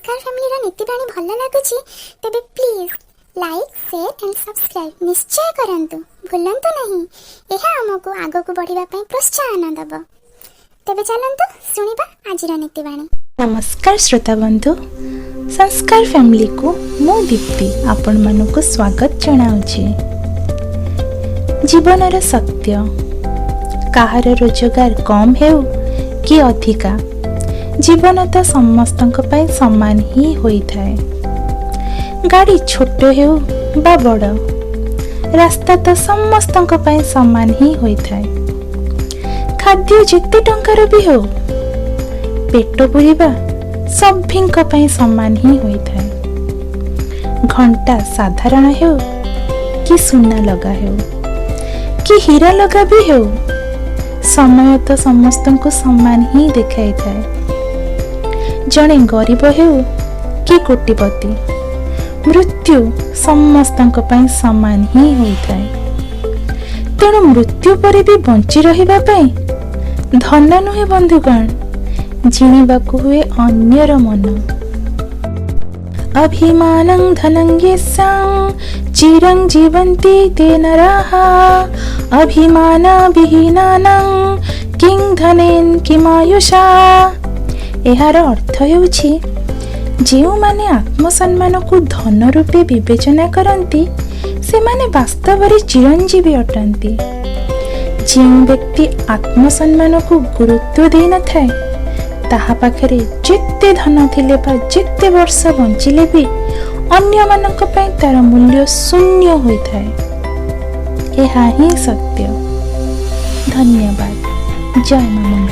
ସଂସ୍କାର ଫ୍ୟାମିଲିର ନୀତିବାଣୀ ଭଲ ଲାଗୁଛି, ତେବେ please like, share and subscribe ନିଶ୍ଚୟ କରନ୍ତୁ, ଭୁଲନ୍ତୁ ନାହିଁ। ଏହା ଆମକୁ ଆଗକୁ ବଢ଼ିବା ପାଇଁ ପ୍ରୋତ୍ସାହନ ଦେବ। ତେବେ ଚାଲନ୍ତୁ ଶୁଣିବା ଆଜିର ନୀତିବାଣୀ। ନମସ୍କାର ଶ୍ରୋତା ବନ୍ଧୁ, ସଂସ୍କାର ଫ୍ୟାମିଲିକୁ ମୁଁ ଦୀପ୍ତି ଆପଣମାନଙ୍କୁ ସ୍ୱାଗତ ଜଣାଉଛି। ଜୀବନର ସତ୍ୟ, କାହାର ରୋଜଗାର କମ୍ ହେଉ କି ଅଧିକା, ଜୀବନ ତ ସମସ୍ତଙ୍କ ପାଇଁ ସମାନ ହିଁ ହୋଇଥାଏ। ଗାଡ଼ି ଛୋଟ ହେଉ ବା ବଡ଼, ରାସ୍ତା ତ ସମସ୍ତଙ୍କ ପାଇଁ ସମାନ ହିଁ ହୋଇଥାଏ। ଖାଦ୍ୟ ଯେତେ ଟଙ୍କାର ବି ହେଉ, ପେଟ ପୁରିବା ସଭିଙ୍କ ପାଇଁ ସମାନ ହିଁ ହୋଇଥାଏ। ଘଣ୍ଟା ସାଧାରଣ ହେଉ କି ସୁନା ଲଗା ହେଉ କି ହୀରା ଲଗା ବି ହେଉ, ସମୟ ତ ସମସ୍ତଙ୍କୁ ସମାନ ହିଁ ଦେଖାଇଥାଏ। ଜଣେ ଗରିବ ହେଉ କି କୋଟିପତି, ମୃତ୍ୟୁ ସମସ୍ତଙ୍କ ପାଇଁ ସମାନ ହିଁ ହୋଇଥାଏ। ତେଣୁ ମୃତ୍ୟୁ ପରେ ବି ବଞ୍ଚି ରହିବା ପାଇଁ ଧନ ନୁହେଁ ବନ୍ଧୁଗଣ, ଜିଣିବାକୁ ହୁଏ ଅନ୍ୟର ମନ। ଅଭିମାନଂ ଧନଂ ୟେଷାଂ ଚିରଂ ଜୀବନ୍ତି ତେ ନରାଃ, ଅଭିମାନ ବିହୀନାନାଂ କିଂ ଧନେନ କିମାୟୁଷା। ଏହାର ଅର୍ଥ ହେଉଛି, ଯେଉଁମାନେ ଆତ୍ମସମ୍ମାନକୁ ଧନ ରୂପେ ବିବେଚନା କରନ୍ତି, ସେମାନେ ବାସ୍ତବରେ ଚିରଞ୍ଜୀବୀ ଅଟନ୍ତି। ଯେଉଁ ବ୍ୟକ୍ତି ଆତ୍ମସମ୍ମାନକୁ ଗୁରୁତ୍ୱ ଦେଇନଥାଏ, ତାହା ପାଖରେ ଯେତେ ଧନ ଥିଲେ ବା ଯେତେ ବର୍ଷ ବଞ୍ଚିଲେ ବି ଅନ୍ୟମାନଙ୍କ ପାଇଁ ତାର ମୂଲ୍ୟ ଶୂନ୍ୟ ହୋଇଥାଏ। ଏହା ହିଁ ସତ୍ୟ। ଧନ୍ୟବାଦ। ଜୟ ମା ମଙ୍ଗଳା।